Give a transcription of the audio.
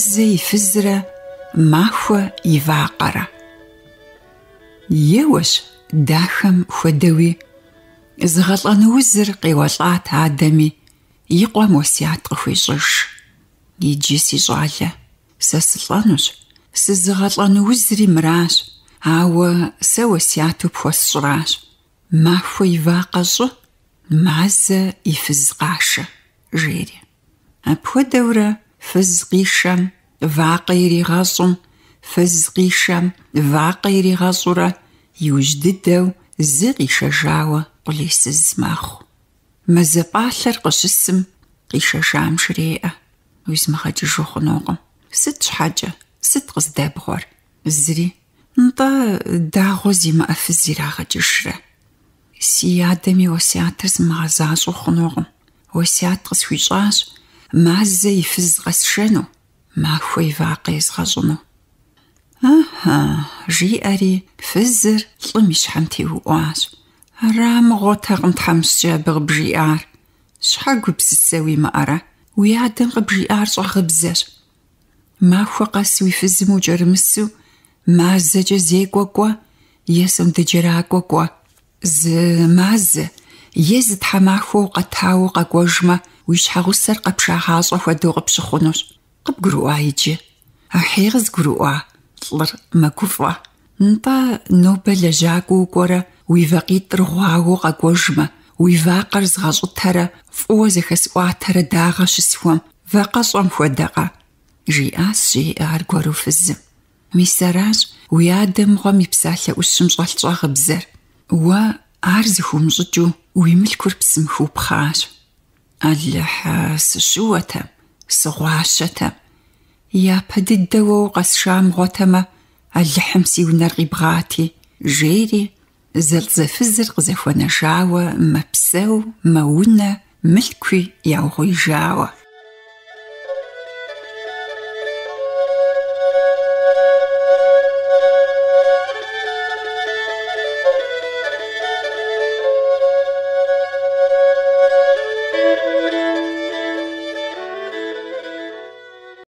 Мазэ и фызрэ Махуэ и вакъэрэ. Еуэщ, дахэм хуэдэуи, зыгъэлӏэну узыр къеуэлӏат адэми, и къуэм уэсят къыхуещӏыж. Иджы, си щӏалэ, сэ сылӏэнущ, сызыгъэлӏэну узри мыращ, ауэ сэ уэсяту пхуэсщӏращ. Махуэ и вакъэ щӏы, Мазэ и фыз къашэ, жери. Апхуэдэурэ фыз къишэм, вакъэ иригъэщӏым, фыз къишэм, вакъэ иригъэщӏурэ, иужь дыдэу зы къишэжауэ къулейсыз мэхъу. Мазэ пӏалъэр къыщысым къишэжам жреӏэ: Уизмыгъэкӏыжу хъунукъым. Сыт щхьэкӏэ, сыт къыздэбгъуэр? Зыри. Нтӏэ, дагъуэ зимыӏэ фыз ирагъэкӏыжрэ? Си адэм и уэсятыр змыгъэзащӏэу хъунукъым. Уэсят къысхуищӏащ Мазэ и фыз къэсшэну, Махуэ и вакъэ езгъэщӏыну. Ыхьы, жиӏэри фызыр лӏым и щхьэм теуӏуащ. Ара мыгъуэтэкъым тхьэмыщкӏэ абы къыбжиӏар. Щхьэ гупсысэ уимыӏэрэ? Уи адэм къыбжиӏар щӏагъыбзэщ. Махуэ къэс уи фызым укӏэрымысу мазэкӏэ зекӏуэ кӏуэ е сондэджэракӏуэ кӏуэ. Зы мазэ е зы тхьэмахуэ укъэтауэ укъэкӏуэжмэ, уи щхьэгъусэр къэпшагъащӏэ хуэдэу къыпщыхъунущ. Къыбгурыӏуа иджы? Ахьей къызгурыӏуа, лӏыр мэгуфӏэ. Нтӏэ, нобэ лэжьакӏуэ укӏуэрэ уи вакъитӏыр гъуауэ укъэкӏуэжмэ, уи вакъэр згъэщӏытэрэ фӏыуэ зэхэсӏуатэрэ дагъэ щысхуэм, вакъэщӏэм хуэдэкъэ? Жиӏащ, жеӏэ аргуэру фызым. Мис аращ уи адэ мыгъуэм и псалъэ ӏущым щӏэлъ щӏагъыбзэр. Уэ ар зыхыумыщӏыкӏыу уи мылъкур псым хыупхъащ. Алыхь, сыщыуэтэм, сыгъуащэтэм. Япэ дыдэ уэ укъэсша мыгъуэтэмэ, Алыхьым си унэр къибгъати, жери зэлӏзэфызыр къызэхуэнэжауэ мэпсэу, мэунэ, мылъкуи яугъуеижауэ.